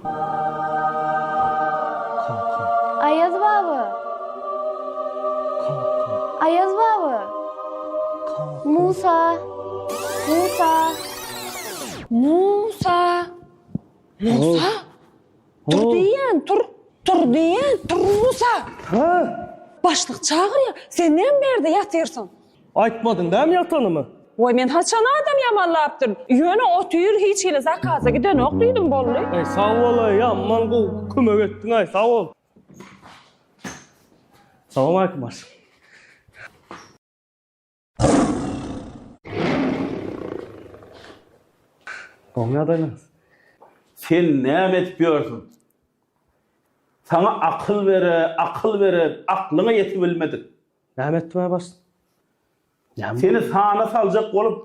Kaka. Aýaz baba! Kaka. Aýaz baba! Kaka. Musa! Musa! Musa! Musa! Tur diýýän, tur! Tur diýýän, tur Musa! Hä? Başlyk çagyrýar. Sen näme bärde ýatyrsyň? Aýtmadyň dämi ýatanymy? Waý, men haçan adam ýamanlapdyryn? Ýöne otyr, hiç hili zakaza gidenok diýdim, boldy. Eý, sag bol-aý, ýaman gowy kömek etdiň-aý, sag bol. Salowmaleýkim, başlyk. Gowy ýagdaýlaryňyz? Sen näme edip ýörsüň? Saňa akyl bere, akyl bere, aklyňa ýetibilmedik. Näme etdim-ä başlyk? Näme? Seni sana saljak bolup,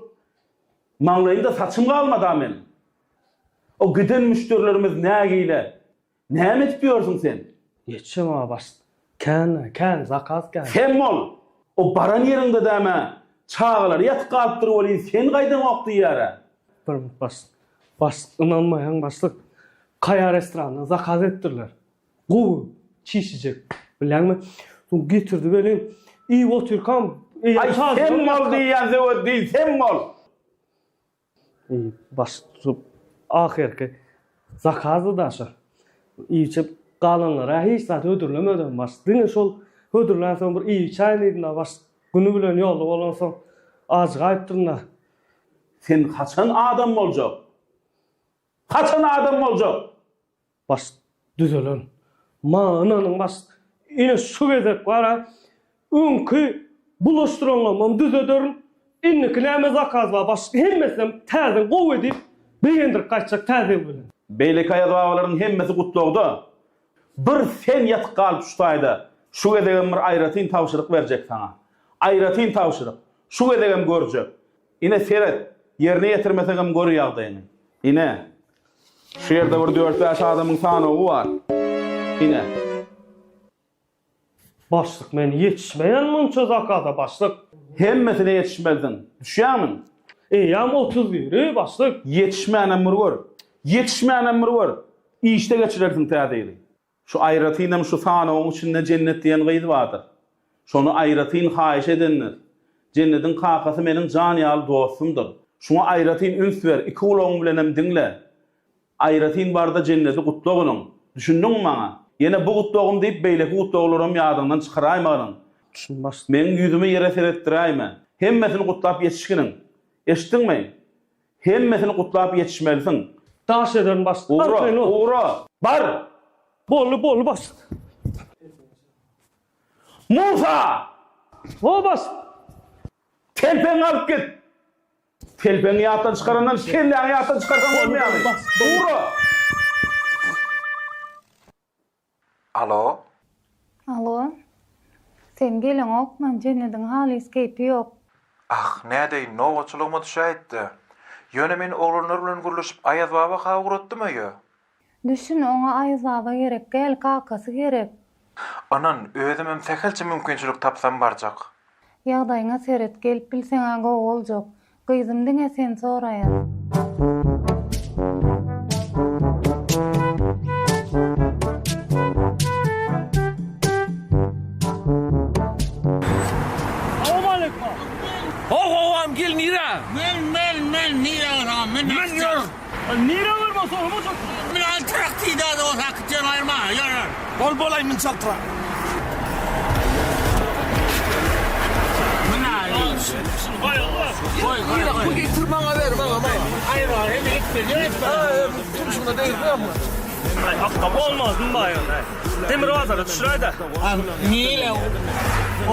maňlaýymda saçym galmad-a meniň. O giden müşderilerimiz nägile. Näme edip ýörsüň sen? Ýetişemok baş. Kän, kän, zakaz kän. Sem bol! O baran ýeriňde däme, çagalary ýatyp galypdyr welin sen gaýdaňok diýýär-ä. Bir minut baş. Baş, ynanmaýaň başlyk. Kaýa restorandan zakaz etdirler. Gowy çişijek. Bilýäňmi? Soň getirdi welin, iýip otyrkam, eýýäm Aý, sem bol diýýän Söwetdin, sem bol! Baş tutup ahyrky zakazdy daşa. Iýip-içip galanlara hiç zat hödürlemedem baş. Diňe şol hödürlänsoň bir iýip-içäýin diýdim-de baş. Güni bilen ýolda bolansoň ajygaýypdyryn-da. Sen haçan adam boljak? Haçan adam boljak? Baş düzelen. Maňa ynanyň baş. Ine şu gezek bar-a, öňki bulaşdyranlarymam düzederin. Indiki näme zakaz bar baş, hemmesinem täzeden gowy edip, begendirip gaýtjak täze ýyl bilen. Beýleki aýazbabalaryň hemmesi gutlagda. Bir sen ýatyp galyp şu taýda. Şu gezegem bir aýratyn tabşyryk berjek saňa. Aýratyn tabşyryk. Şu gezegem görjek. Ine seret, ýerine ýetirmeseňem gör ýagdaýyňy. Ine, şu ýerde bir dört-bäş adamyň sanawy bar. Ine. Başlyk men ýetişmeýän munça zakaza başlyk. Hemmesine ýetişmelisiň. Düşýäňmiň? Eýýäm 30 biri başlyk. Ýetişmänem bir gör. Ýetişmänem bir gör. Işde geçirersiň täze ýyly. Şu aýratynam şu sanawyň içinde Jennet diýen gyz bardyr. Şony aýratyn haýyş edendir. Jennediň kakasy meniň jan ýaly dostumdyr. Şuňa aýratyn üns ber, iki gulagyň bilenem diňle. Aýratyn barda Jennedi gutla gylyň. Düşündiňmi maňa? Ýene bu gutlagym diýip beýleki gutlaglaram ýadyňdan çykaraýmagynyň. Düşündim başlyk. Meň ýüzümi ýere seretdiräýme. Hemmesini gutlap ýetişginiň. Eşitdiňmi? Hemmesini gutlap ýetişmelisiň. Daş ederin başlyk. Ugra, Arkaýyn ol. ugra! Bar! Boldy, boldy başlyk. Musa! Ho başlyk. Telpegiňi alyp git! Telpegiňi ýatdan çykarandan kelläňi ýatdan çykarsaň bolmaýarmy? Ugra! Alo. Alo. Sen geleňokmy? Jennediň halys keýpi ýok. Ah, nädeýin, nobatçylygyma düşäýipdi. Ýöne men oglanlar bilen gürleşip Aýazbaba-ha ugratdym öýe. Düşün, oňa Aýazbaba gerek däl, kakasy gerek. Ynan, özümem sähelçe mümkinçilik tapsam barjak. Ýagdaýyňa seret, gelip bilseň-ä gowy boljak. Gyzym diňe seni soraýar. Salowmaleýkim. Ho howam gel nirä? Men men men nirä barsam men Men ýör. Nirä barma soramajak. Men altrak tiýdäde bolsa äkitjek aýyrma ýör ýör. Bol bolaý min çaltrak. Bu getir maňa ber maňa maňa. Aýra hem etmeli etmeli. Tumşugyna degirme. Aý akga bolmazmy baýon aý. Demir bazara düşüräýdä. Nile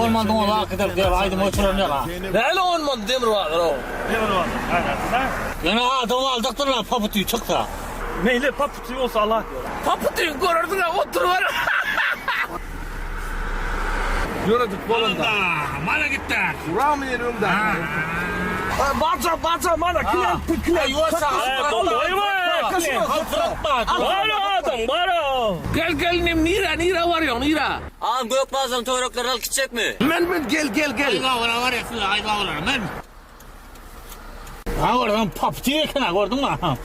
olmandyň ol akydyr diýip aýdym öçüren ýok ha. Näle olmandy demir bazar o. Demir bazar gaýratda. Ýöne adam aldakdyrlar paputy çyksa. Meýli paputy bolsa ala. Paputy görersiň-ä oturyber. Ýöredip bolanda. Mana gitdi. Uramy ýene öňde. Barja barja mana klient klient. Bar adam bar. Gel gel inim nirä nirä barýaň nirä. Agam gök bazaryň töwereklerini alyp gitjekmi? Men men gel gel gel. Aýbabara barýas size aýbabara men. Ha gördüň papti eken ha gördüňmi?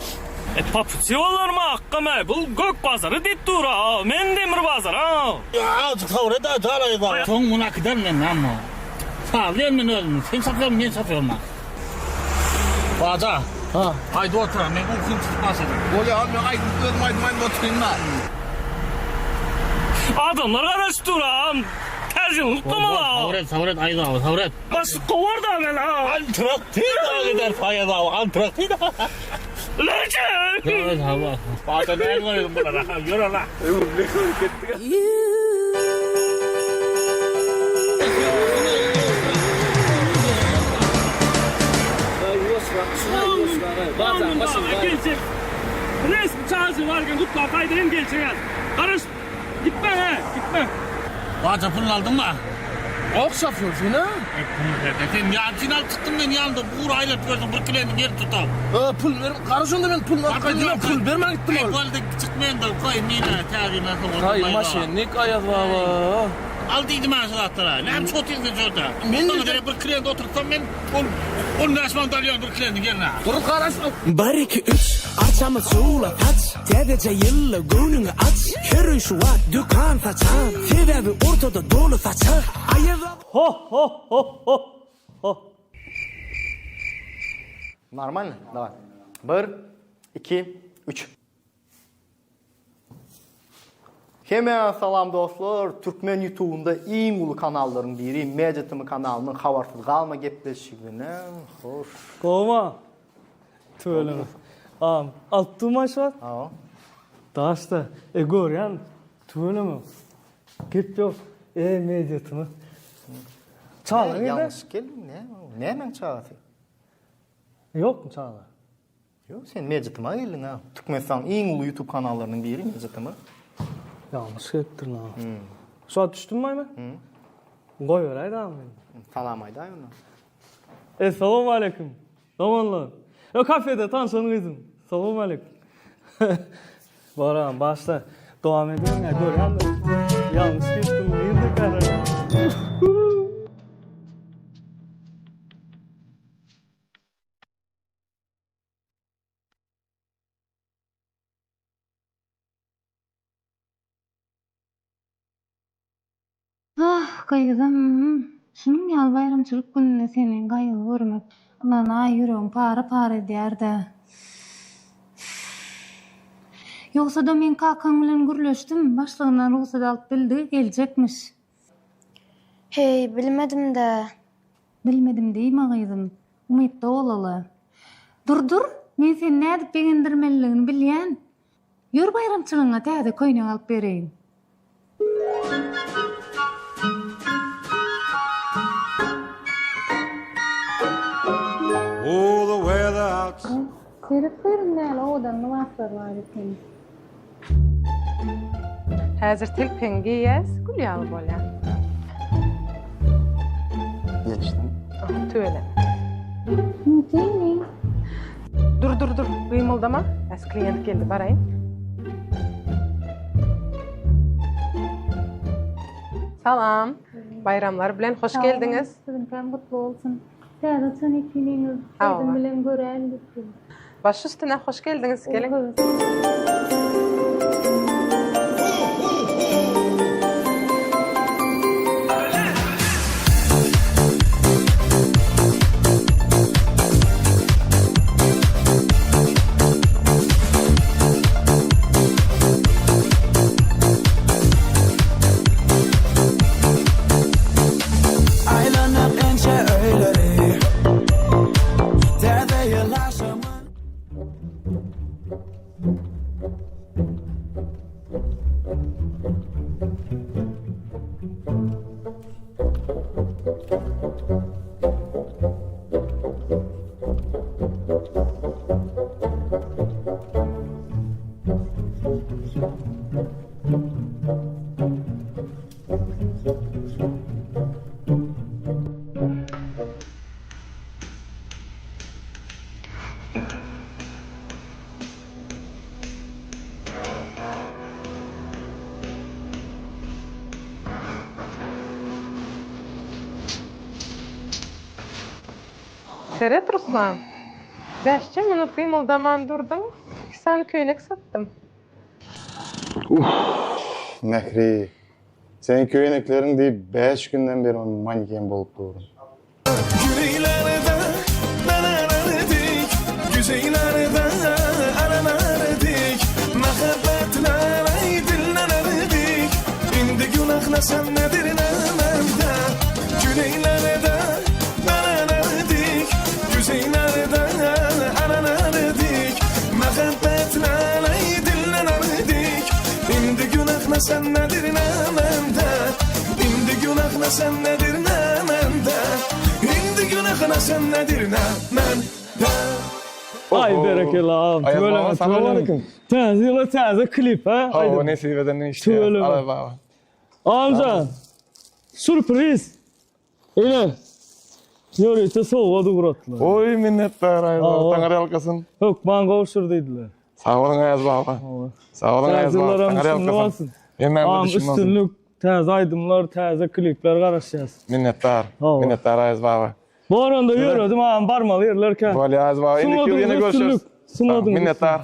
E papuçy bolarmy akgam äý bul gök bazary diýip dur-a men demir bazar-a. Azjyk sabyr et-ä jan Aýaz baba. Soň muny äkiderin men amma. Sazlaýan men özümi. Sen şofýormy men şofýormy? Baja. Ha. Aýdyp otur men uklym tutup başlady. Bolýa al men aýdyp özüm aýdym aýdyp oturyn-da. Adamlar garaşyp dur-a täze ýylyny gutlamaly-a. Sabyr et sabyr et Aýaz baba sabyr et. Başlyk kowar-da meni-a. Antraktida gideris Aýaz baba Antraktida. Baja näme goýdun bulara ýör ala. Geljek. Resmi çagyjy barken gutlap gaýdaýyn geljek ýaz. Garaş gitme he gitme. Baja puluny aldyňmy? Ýok şofýor sen-ä. E pul berde. Sen ýarçyny alyp çykdyň men ýanymda bugur aýlanyp ýörsüň bir kileniň ýerini tutup. E pul ber garaş onda men puluny alyp gaýdym men pul bermän gitdim ol. E boldy çykma indi goý mine täzime sowgat. Haý maşennik Aýaz baba. Al diýdim ana şu zatlara. Näme üçin otyrsyň sen şurada? Men Saňa derek bir klient oturtsam men ol 15 manat alýan bir klientiň ýerine. Dur garaş. Bir iki üç arçamyz şugla saç Täzeje ýylda göwnüňi aç Her öý şu wagt dükan saçan Sebäbi ortada doly saçak Aýaz baba Ho ho ho ho ho. Normalno? Daway. Bir, iki, üç. Hemmäňe salam dostlar! Türkmen ýutubynda iň uly kanallaryň biri Media TM kanalynyň Habarsyz galma gepleşigine hoş. Gowma. Tüweleme. Agam, alyp durmaý şu wagt? Hawa. Daşda. E görýän. Tüweleme. Gep ýok. E Media TM. Çaga nirde? Ýalňyş geldiň, näme? Nämäň çagasy? Ýokmy çaga? Ýok, sen Media-TM-a geldiň ha. Türkmenistanyň iň uly YouTube kanallarynyň biri Media-TM. Ýalňyş gelipdirin ha. Şu wagt düşdümmi men? Goýberäý dagy meni. Salam aýdaý onda. Essalawmaleýkim. Doganlar. Ýo kafede tanşan gyzym. Salowmaleýkim. Baram başla. Dowam ediň ýa görýän-de. Ýalňyş gitdim. Nirde gara? Ah, gyzym, şunuň ýaly baýramçylyk gününde seni gaýgy görmek, ynanaý, ýüregimi para-para edýär-dä. Ýogsa-da men kakaň bilen gürleşdim, başlygyndan rugsat alyp bildi, geljekmiş. Heý, bilmedim-dä. Bilmedim diýme gyzym, umytda bolaly. Dur, dur, men seni nädip begendirmeliligini bilýän. Ýör baýramçylygyňa täze köýnek alyp bereýin. Seret görün näle owadan lybaslar bar eken. Häzir telpegiňi geýýäs, gül ýaly bolýar. Ýetişdim. Tüweleme. Mümkinmi? Dur, dur, dur, gymyldama. Häzir klient geldi, baraýyn. Salam. Baýramlar bilen hoş geldiňiz. Siziňkem gutly bolsun. Täze açan ekiniňiz özüm bilen göräýin diýip. Baş üstüne hoş geldiňiz geliň. Aýlanyp ençe öýleri Täze ýyl agşamy Seret Ruslan. Bäşje minut gymyldaman durduň. 2 sany köýnek satdym. Uff, Mähri. Seň köýnekleriň diýip 5 günden beri maniken bolup durun. Aý berekella agam tüweleme tüweleme. Täze ýyla täze klip ha. Hawa nesip edenden işleýäs. Tüweleme. Aý baba. Agamjan sürpriz. Ine ýörite sowgat ugratdylar. Oý minnetdar Aýaz baba taňry ýalkasyn. Hökman gowşur diýdiler. Sag boluň Aýaz baba. Sag boluň Aýaz baba taňry ýalkasyn. Hemmämize düşünme bolsun. Üstünlik, täze aýdymlar, täze klipler garaşýas. Minnetdar. Minnetdar Aýaz baba. Bor onda ýöredim agam barmaly ýerler kän. Bolýa Aýaz baba indiki ýyl ýene görüşeris. Sungatyňyz Minnetdar.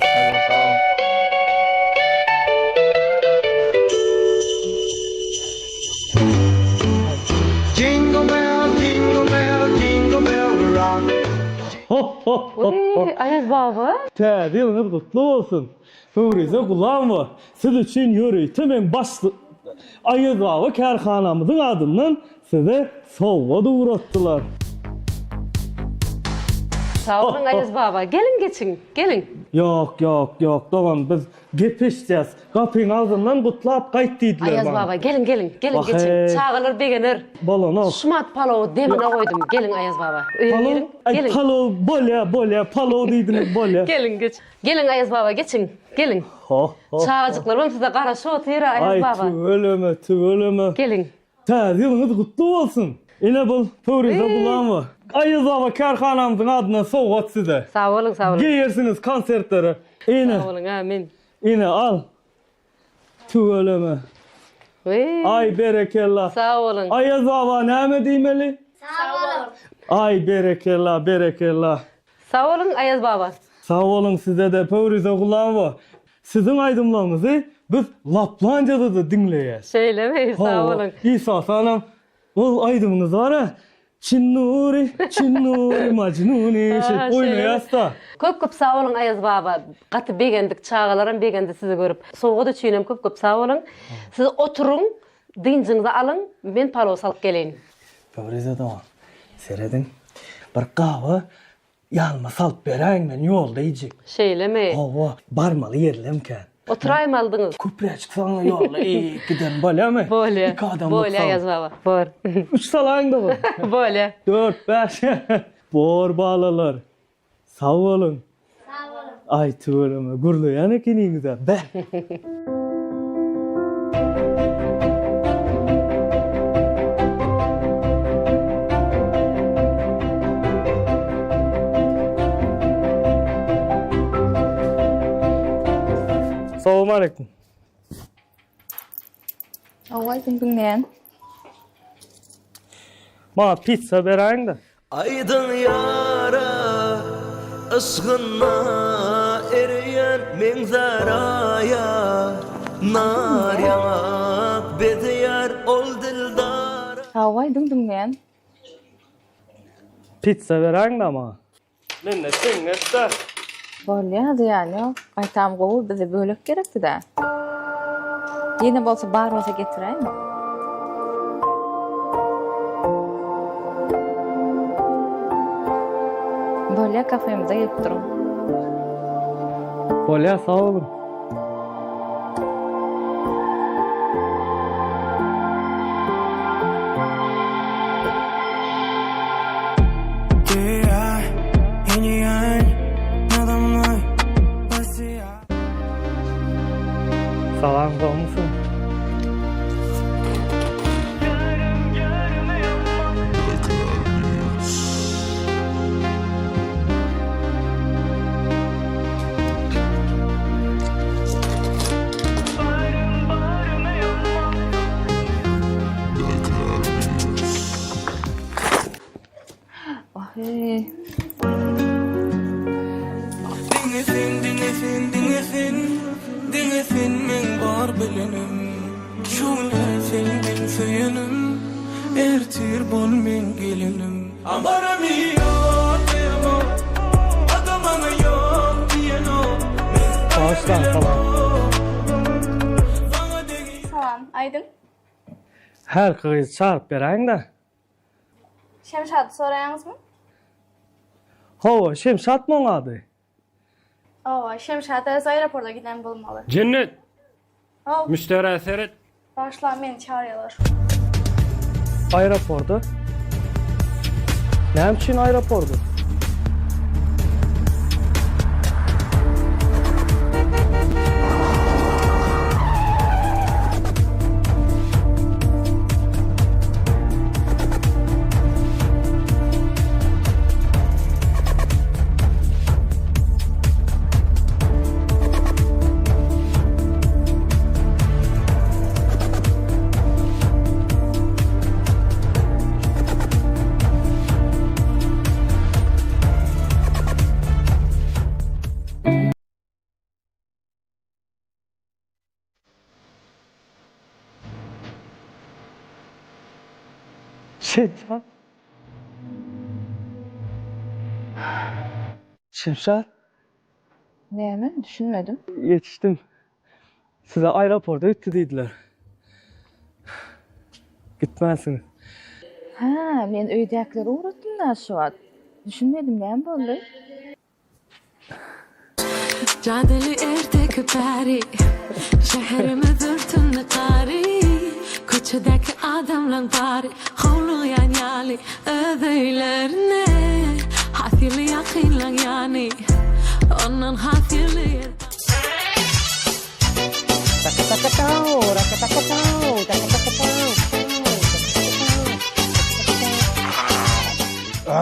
Jingle bell, jingle bell, jingle bell rock. Ho ho ho ho. Aýaz baba. Täze ýylyňyz gutly bolsun. Pöwrize Gulamowa siz üçin ýörite meň başly Aýaz baba kärhanamyzyň adyndan size sowgat ugratdylar. Sag boluň Aýaz baba. Geliň geçiň. Geliň. Ýok, ýok, ýok dogan biz gep eşidýäs. Gapyň agzyndan gutlap gaýt diýdiler Aýaz maňa. baba geliň geliň. Geliň Wah geçiň. eý. Çagalar begener. Bolanok. Şumat palowy demine goýdum. Geliň Aýaz baba. Öýe Palow? giriň. Aý Geliň. palow bolýa bolýa palow diýdiňiz bolýa. Geliň geç. Geliň Aýaz baba geçiň. Geliň. Ho ho. Çagajyklarym size garaşyp otyr-a Aýaz Aý baba. tüweleme tüweleme. Geliň. Täze ýylyňyz gutly bolsun! Ine bul Pöwrize Gulamowa. Aýaz baba kärhanamyzyň adyndan sowgat size. Sag boluň, sag boluň. Geýersiňiz konsertlere. Ine. Sag boluň, amin. Ine al. Tüweleme. Aý berekella. Sag boluň. Aýaz baba näme diýmeli? Sag boluň. Aý berekella, berekella. Sag boluň Aýaz baba. Sag boluň sizede Pöwrize Gulamowa. Siziň aýdymlaryňyzy biz Laplandiýada-da diňleýäs. Şeýlemi? Sag boluň. Esasanam ol aýdymyňyz bar-a, Çinnury, Çinnury, Majnuny şeýdip oýnaýas-da. Köp köp sag boluň Aýaz baba. Gaty begendik, çagalaram begendi sizi görüp. Sowgat üçinem köp köp sag boluň. Siz oturyň, dynjyňyzy alyň, men palow salyp geleýin. Pöwrize dogan, serediň, bir gaba Ýanyma salyp beräýiň men ýolda iýjek. Şeýlemi? Hawa, barmaly ýerlem kän. Oturaýmalydyňyz. Köpräjik saňa ýolda iýip giderin bolýamy? Bolýa. Iki adamlyk Bolýa sal. Aýaz baba. Bor. Üç salaýyň dogan. Bolýa. Dört, bäş. Bor balalar. Sag boluň. Sag boluň. Aý tüweleme gürleýän ekeniňiz-ä. Beh. Salowmaleýkim. Aýdym diňleýän. Maňa pizza beräýiň-de. Aýdyň ýara yşgynda ereýän meň zaraýa Nar ýaňak bezeýär ol dildara. Hawa aýdyň diňleýän. Pizza beräýiň-de maňa. Mende çeňňek-dä. Bolýa, zyýany ýok. Gaýtam gowy, bize bölek gerekdi-dä. Ýene bolsa bar bolsa getiräýiň. Bolýa, kafemize gelip duruň. Bolýa, sag boluň. Salam gowmysyň? Wah-eý. Diňe sen diňe. sen, diňe sen, diňe sen meň bar bilenim. Şu gün sen meň söýenim, ertir bol meň gelinim. Amor mio, te amo, adam maňa ýok diýenok. Men Bagyşlaň, salam. Salam, aýdyň. Hälki gyzy çagyryp beräýiň-dä. Şemşady soraýaňyzmy? Hawa, Şemşatmy oň ady? Hawa, Şemşat öz aeroporta giden bolmaly. Jennet! Haw. Müşderä seret. Bagyşla, meni çagyrýarlar. Aeroporta? Näme üçin aeroporta? Şemşat. Şemşat. Näme? Düşünmedim. Ýetişdim. Size aeroporta gitdi diýdiler. Gitmänsiňiz. Hä, men öýdäkileri ugratdym-da şu wagt. Düşünmedim, näme boldy? Jadyly erteki peri Şäherimiz örtündi gary Köçedäki adamlaň bary Howlugýan ýaly öz öýlerine Has ýyly ýakynlaň ýany Ondan has ýyly ýer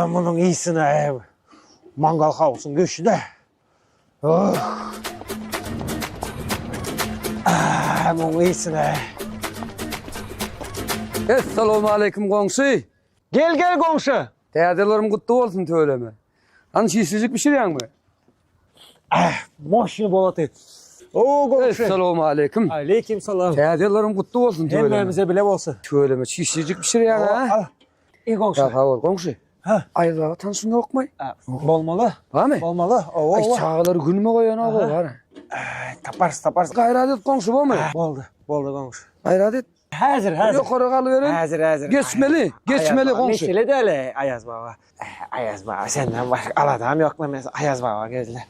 Munuň ysy-na Mangal hausyň göşi-de. Oh. Ah, muň ysy-na. Essalawmaleýkim goňşy. Gel gel goňşy. Täze ýyllaryň gutly bolsun tüweleme. Hany şişlijik bişirýäňmi? Ah, moşny bolaty. O goňşy. Essalawmaleýkim. Aleýkim salam. Täze ýyllaryň gutly bolsun tüweleme. Hemmämize bile bolsun. Tüweleme şişlijik bişirýäň ha? Ey goňşy. Sag bol goňşy. Ha. Aýaz baba tanşyň ýokmy? Bolmaly. Barmy? Bolmaly. Owa. Aý çagalary günüme goýanok o bar. Taparys, taparys. Gaýrat et goňşy bolmy? Boldy. Boldy goňşy. Gaýrat et. Häzir, häzir. Ýokary galyberin. Häzir, häzir. Geçmeli, geçmeli goňşy. Mesele däl, Aýaz baba. Aýaz baba senden başga aladam ýok men Aýaz baba geldi.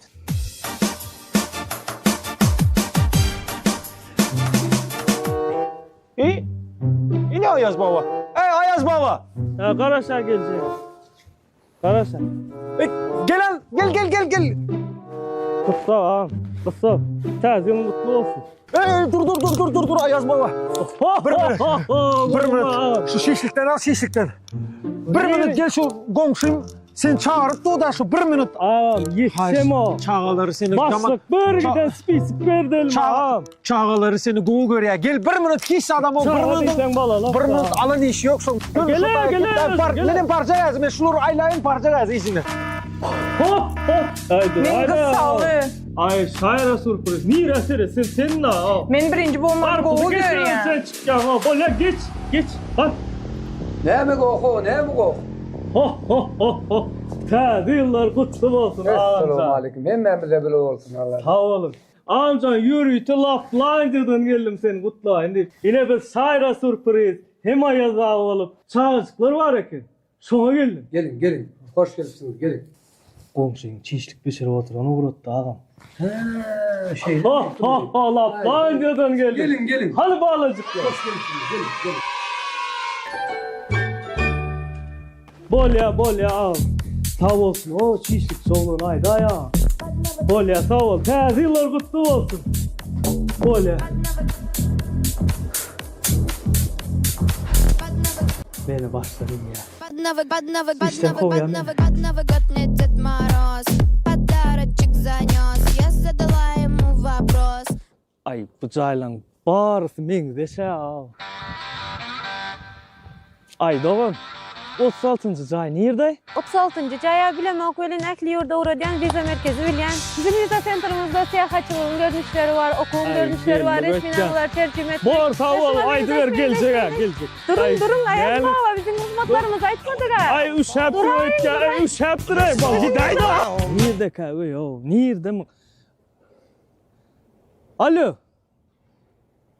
İyi. Ine Ayaz baba. Ey Ayaz baba. Ha, garaşa geljek. Garaşa. E, gel al, gel gel gel gel. Gutlag agam, gutlag. Täze ýylyň gutly bolsun. Ey dur dur dur dur dur dur Ayaz baba. Bir minut. Bir minut. Şu şişlikden al şişlikden. Bir minut gel şu goňşym seni çagyryp dur da şu bir minut. Agam ýetişem o. Çagalary seni Başlyk bir giden spisik berdi elime agam. Çagalary seni gowy görýär. Gel bir minut hiç adam ol bir Çaga minut. diýseň balalar. Bir minut alan işi ýok şoň. Gele gele. Menem parça ýaz men şulary aýlaýyn parça ýaz işini. Hop hop. Haydi Men haydi. gyssaly. Aý şaýra sürpriz. Nirä sere sen sen na. Men birinji bolmany gowy görýän. Sen çykýaň ha. Bolýa geç geç. Bak. Näme goh-o, näme goh? Ho ho ho ho. Täze ýyllar gutly bolsun agamjan. Essalawmaleýkim. Hemmämize bile bolsun Allah. Sag boluň. Agamjan ýörite Laplandiýadan geldim seni gutlaýyn diýip. Ine biz şaýra sürpriz hem Aýaz baba bolup çagajyklar bar eken. Şoňa geldim. Geliň, geliň. Hoş gelipsiňiz, geliň. Goňşyň çişlik bişirip oturan ugratdy agam. Hä, şeýle. Ho, ho, ho, Laplandiýadan geldim. Geliň, geliň. Hany balajyklar? Hoş gelipsiňiz, geliň, geliň. Bolýa, bolýa agam. Sag bolsun, o çişlikçi oglan aýdaý agam. Bolýa, sag bol. Täze ýyllar gutly bolsun. Bolýa. Meni başdan iýýär. Işden kowýar meni. Aý, bu jaýlaň barysy meňzeş-ä. Aý, dogan. 36-njy jaý nirde? 36-njy jaýa bilemok welin ähli ýurda ugradýan wiza merkezi bilýän. Biziň wiza sentrymyzda syýahatçylygyň görnüşleri bar, okuwyň görnüşleri bar, resminamalary terjime etmek. Bor sag bol aýdyber geljeg-ä geljek. Duruň duruň Aýaz baba biziň hyzmatlarymyzy aýtmadyga. Aý üşäpdir öýtýä üşäpdir-eý bol gidäýdä. Nirdekä öý-ow nirde Alo.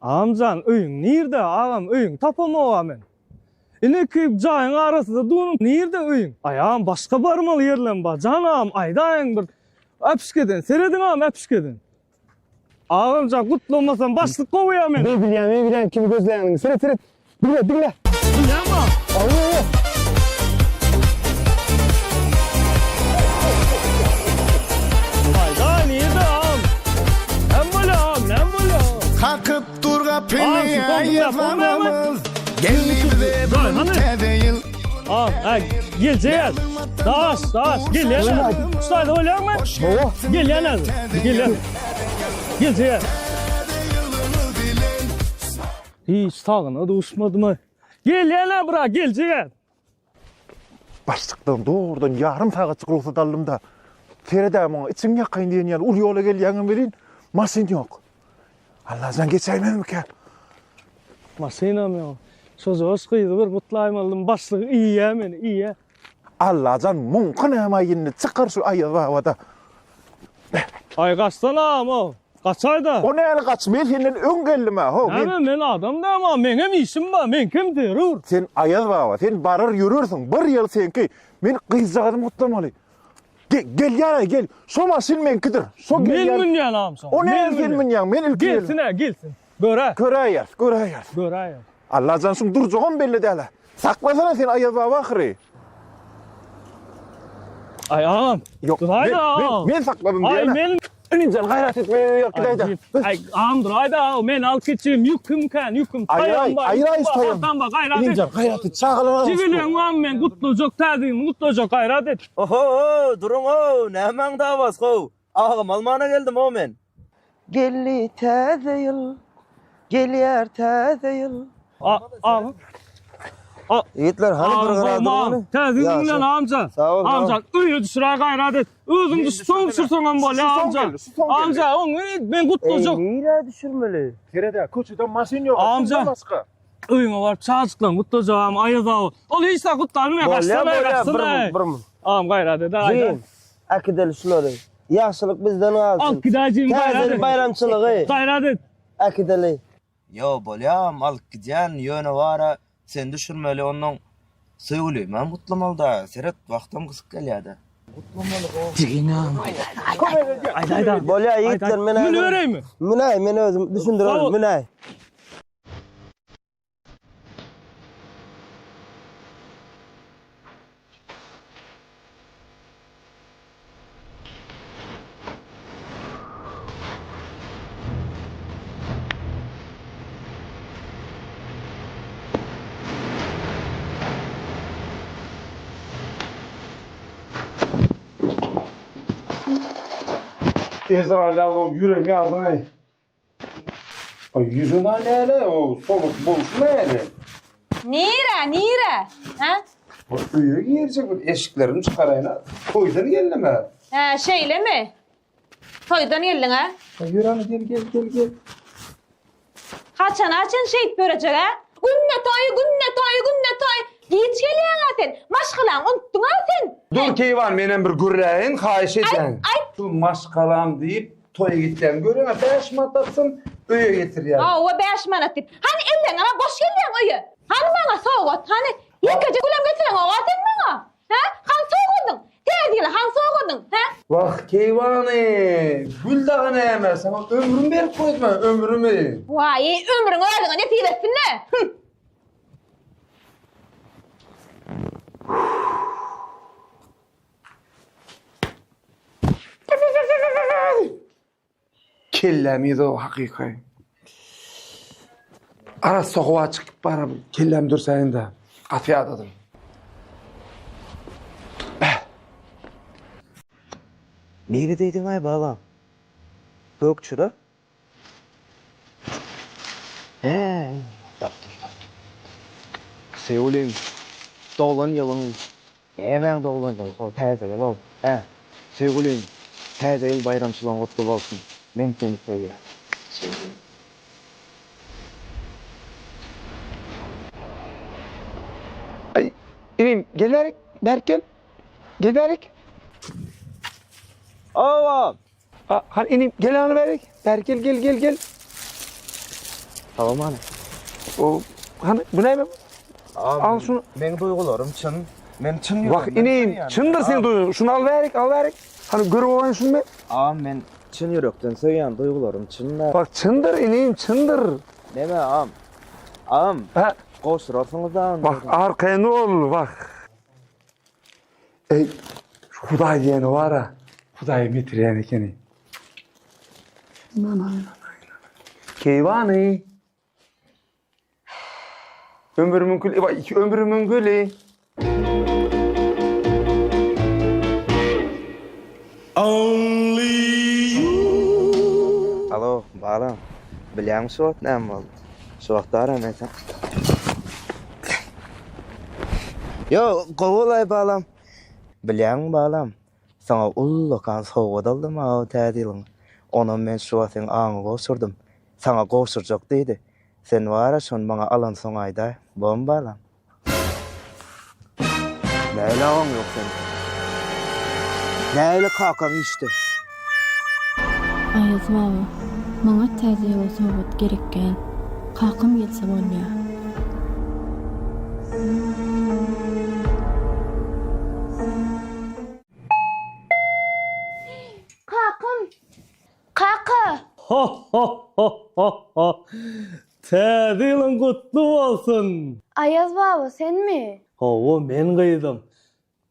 Agamjan öýüň nirde agam öýüňi tapamog-a men. Ineki jaýyň arasynda duruň nirde öýüň. Aý agam başga barmaly ýerlem bar jan agam aýdaýyň bir äpişgeden serediň agam äpişgeden. Agamjan gutlamasam başlyk kowýa meni. Men bilýän men bilýän kimi gözleýäniňi seret seret diňle diňle. Bilýäňmi agam? Hawa. Aýdaý nirde agam? Näme bolýa agam näme bolýa agam? Kakyp dur gapyny Aýaz babamyz Geldi bize bu gün täze ýyl. Agam aý geljek Daş daş gelýän Şu taýda bolýarmy? Hawa. Gelýän häzir. Gelýän. Geljek. Hiç sagyna duşmadymy? Gelýän-ä bira, geljek. Başlykdan dogrudan ýarym sagatjyk rugsat aldym-da. Sered-ä muňa, içiňi ýakaýyn diýen ýaly uly ýola gelýäňem welin, maşyn ýok. Allajan geçäýmezmikä? Maşynam ýok. Şojagaş gyzy bir gutlaýmalydym, başlyk iýýä meni, iýýä. Allajan muňky näme indi çykar şu Aýaz babada. Aý gaçsana agam-ow. Gaçaýda. O näli gaç men senden öň geldim-ä how. Näme men adam dämi meňem işim bar meňkem zerur. Sen Aýaz baba sen barar ýörersiň bir ýyl seňki men gyzjagazymy gutlamaly. Gelýär-aý gel şo maşyn meňkidir. Şo gelýär. Men münýän agam şoňa. O näli sen münýäň men ilki geldim. Gelsin-ä gelsin. Göräý. Göräýeris göräýeris. Göräýeris. Allajan şuň durjagam belli däl-ä. Saklasana sen Aýaz baba ahyry. Aý agam. Ýok. Duraýda agam. Men sakladym diýene. Aý men Inim jan gaýrat et men ýok gidäýdä. Aý agam duraýda agam men alyp gitjegim ýüküm kän ýüküm taýam bar. Aýraý aýraý taýam. Haltam bar gaýrat et. Inim jan gaýrat et çagalar. Jigileň bar men gutlajak täzigimi gutlajak gaýrat et. Oho duruň-ow nämäň dawasy how agam almana geldim-ow men. Geldi täze ýyl, gelýär täze ýyl. Agam. Ýigitler hany bir gyra duruň. Täze ýylyň bilen amca. Amca öýe düşüräý gaýrat et. Özüň düş, soň düşürseňem bolýar amca. Amca oň men gutlajak. Nirä düşürmeli? Sered-ä köçede maşyn ýok. Amca. Öýüňe baryp çajyklaryňy gutlajak agam Aýaz aga. Ol hiç zat gutlanmaýar. Bolýar Gaçsana, bolýar bir gaçsana. Agam gaýrat et aýda. Jigim äkideli şulary. Ýagşylyk bizden galsyn. Alyp gidäýjigim Täze gaýrat ýyl et. baýramçylygy. Gaýrat et. Äkideli. Ýo bolýam alyp gidýän ýöne bara sen düşürmeli onnoň söýgülimem gutlamalyda seret wagtam gysyp gelýädä. Bolýa ýigitler men Münübereými? Münäý men özüm düşündirerin münäý. Ezraýyl agam ýüregimi ýardyň-aý. Aý ýüzüň-ä näle, o soluk bolşy näle? Nirä, nirä? Hä? Bir öýe girjek bir eşiklerimi çykaraýyn-a. Toýdan geldim-ä. Hä, şeýlemi? Toýdan geldiň-ä? Aý ýör hany gel, gel, gel, gel. Haçana çen şeýdip ýörejek, hä? Günde toý, günde toý, günde toý. Giç gelýäň-ä sen. Maşgalaňy unutdyň-a sen. Dur Keýwan menem bir gürläýin, haýyş edýän. Aýt, aýt. Şu maşgalam diýip toýa gitýän. Görüň-ä bäş manat atsam öýe getirýän. Hawa, bäş manat diýip. Hany elleňem-ä boş gelýäň öýe. Hany maňa sowgat, hany? Ýekeje gülem getireňok-a sen maňa. Hä? Hany sowgadyň? Täze ýyla hany sowgadyň? Hä? Wah, keýwany, gül dagy näme, saňa ömrümi berip goýdum-a, ömrümi. Waý, ömrüňi özüňe nesip etsin-de. Hüm. Kelläm ýygy hakyky. Arassa howa çykyp baram kelläm dürsäýin-dä. Gaty ýadadym. Bäh. Niredeýdiň-aý balam? Gökçüre? Hä, tapdym, tapdym. Söýgülim. Doglan ýylyň Nämäň doglan ýyly hol täze ýyl ol. Hä, söýgülim, täze ýyl baýramçylygyň gutly bolsun. Men seni söýýän. Aý, inim, gel bärik, bärik gel. Gel bärik. Owa! A, hany inim, gel hany bärik. Bärik gel, gel, gel, gel. Salam hany. O, hany, bu näme? Al şunu. Meň duýgularym çyn. Men çyn ýüregimden Wah, inim, çyndyr seň duýgyň. Şunu al bärik, al bärik. Hany görüp alaýyn şuny men. Agam, men çyn ýürekden söýýän, duýgularym çyn-da. Bak, çyndyr inim, çyndyr. Neme, agam? Agam, Hä? gowşurarsyňyz-da onda. Wah, arkaýyn bol, wah. Eý, şu Hudaý diýeni bar-a, Hudaýam ýetirýän ekeni. Keýwany. Ömrümiň güli, waý, ömrümiň güli. Only you. Alo, balam. Bilýäňmi şu wagt näme boldy? Şu wagt ara men sen. Ýo, gowy bolaý balam. Bilýäňmi balam, saňa ullakan sowgat aldym a täze ýylyň. Onam men şu wagt seň aňyňa gowşurdym. Saňa gowşurjak diýdi. Sen bara şony maňa alansoň aýdaý. Bormy balam? Nähili agaň ýok seniň? Nähili kakaň işde? Aýaz baba, maňa täze ýyla sowgat gerek däl. Kakam gelse bolýa. Kakam! Kaka! Ho ho ho ho ho! Täze ýylyň gutly bolsun! Aýaz baba senmi? Hawa men gyzym.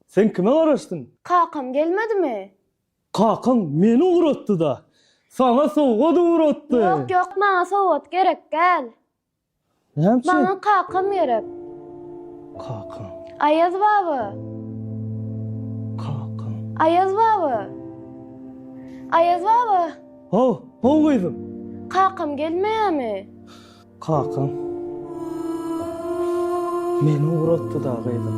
Sen kime garaşdyň? Kakam gelmedimi? Kakaň meni ugratdy-da. Saňa sowgat ugratdy. Ýok ýok maňa sowgat gerek däl. Näme üçin? Maňa kakam gerek. Kakaň. Aýaz baba. Kakaň. Aýaz baba. Aýaz baba. How, how gyzym. Kakam gelmeýärmi? Kakaň meni ugratdy-da gyzym.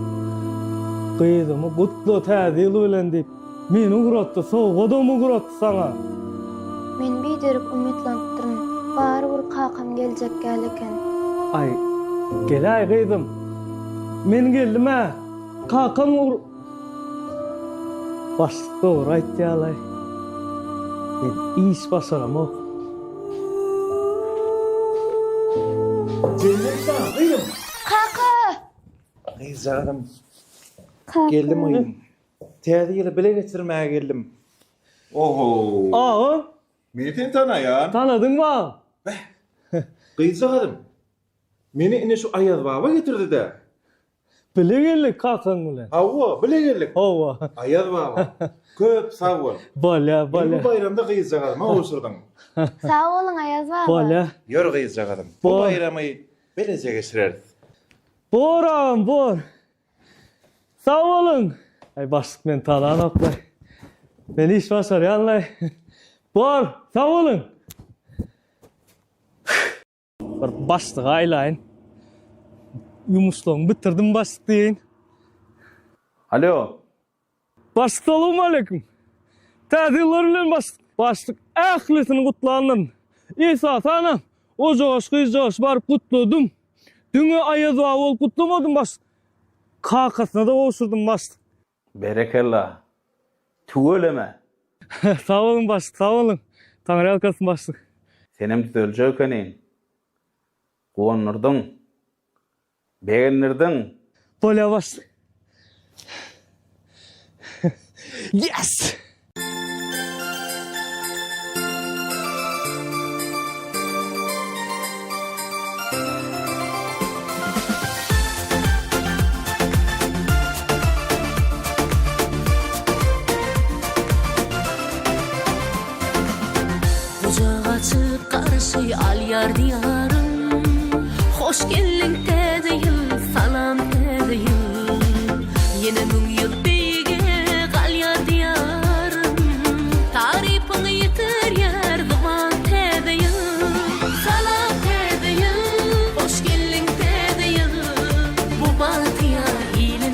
Gyzymy gutla täze ýyl bilen diýip, meni ugratdy, sowgadam ugratdy saňa. Men biderek umytlanypdyryn. Barybir kakam geljek däl eken. Aý, geläý gyzym. Men geldim-ä. Kakam ugr. Başlyk dogry aýtýalaý. Men iş başaramok. Jennet jan, gyzym! Kaka! Gyzjagazym. Kaka. Geldim gyzym. Täze ýyly bile geçirmäge geldim. Oho! Aga! Men seni tanaýan. Tanadyňmy aga? Beh! Gyzjagazym, meni ine şu Aýaz baba getirdi-dä. Bile geldik kakaň bilen. Hawa, bile geldik. Hawa. Aýaz baba, köp sag bol. Bolýa, bolýa. Meni bu baýramda gyzjagazyma gowşurdyň. Sag boluň Aýaz baba. Bolýa. Ýör gyzjagazym, bu baýramy bileje geçireris. Bor agam, bor. Sag boluň. Aý başlyk meni tananoklaý. Men iş başarýanlaý. Bor, sag boluň. Bir başlyga aýlaýyn. Ýumuşlaryňy bitirdim başlyk diýeýin. Alo. Başlyk salowmaleýkim. Täze ýyllar bilen başlyk. Başlyk ählisini gutlandym. Esasanam ojaş gyzjaş baryp gutladym. Diňe Aýaz baba bolup gutlamadym başlyk. Kakasyna-da gowşurdym başlyk. Berekella. Tüweleme. Sag boluň başlyk, sag boluň. Taňryýalkasyn başlyk. Senem düzeljek ekeniň. Guwandyrdyň. Begendirdiň. Bolýa başlyk. Yes! Gujak açyp garşy alýar diýarym Hoş geldiň täze ýyl, salam täze ýyl Ýene 1000 ýyl beýige galýar diýarym Tarypyňy ýetirýär zaman täze ýyl Salam täze ýyl, hoş geldiň täze ýyl Bu bagtyýar ile.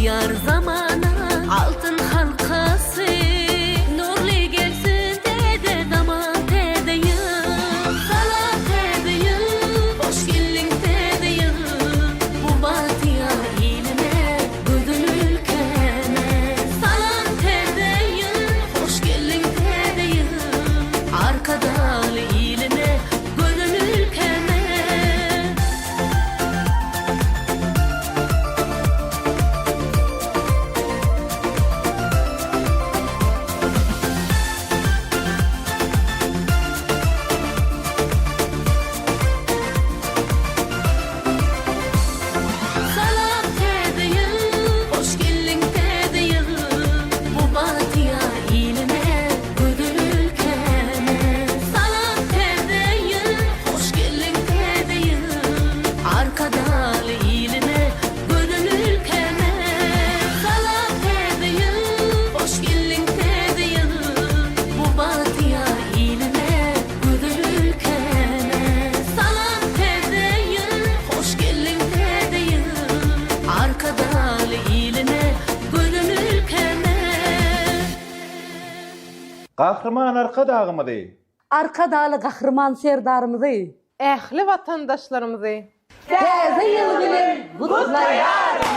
Bagtyýar zamana altyn halkasy. Nurly gelsin täze zaman, täze ýyl. Salam täze ýyl, hoş geldiň täze ýyl. Bu bagtyýar ilime, gözel ülkäme. Salam täze ýyl, hoş geldiň täze ýyl. Arkadagly ilime, gözel ülkäme. Salam täze ýyl, hoş geldiň täze ýyl, Bu bagtyýar ilime, gözel ülkäme. Salam täze ýyl, hoş geldiň täze ýyl, Arkadagly ilime, gözel ülkäme. Salam täze ýyl, hoş geldiň täze ýyl, Bu bagtyýar ilime, gözel ülkäme. Salam täze ýyl, hoş geldiň täze ýyl, Arkadagly ilime, gözel ülkäme. Gahryman Arkadagymyzy! Arkadagly Gahryman Serdarymyzy! Ähli watandaşlarymyzy Täze ýyl bilen gutlaýarys!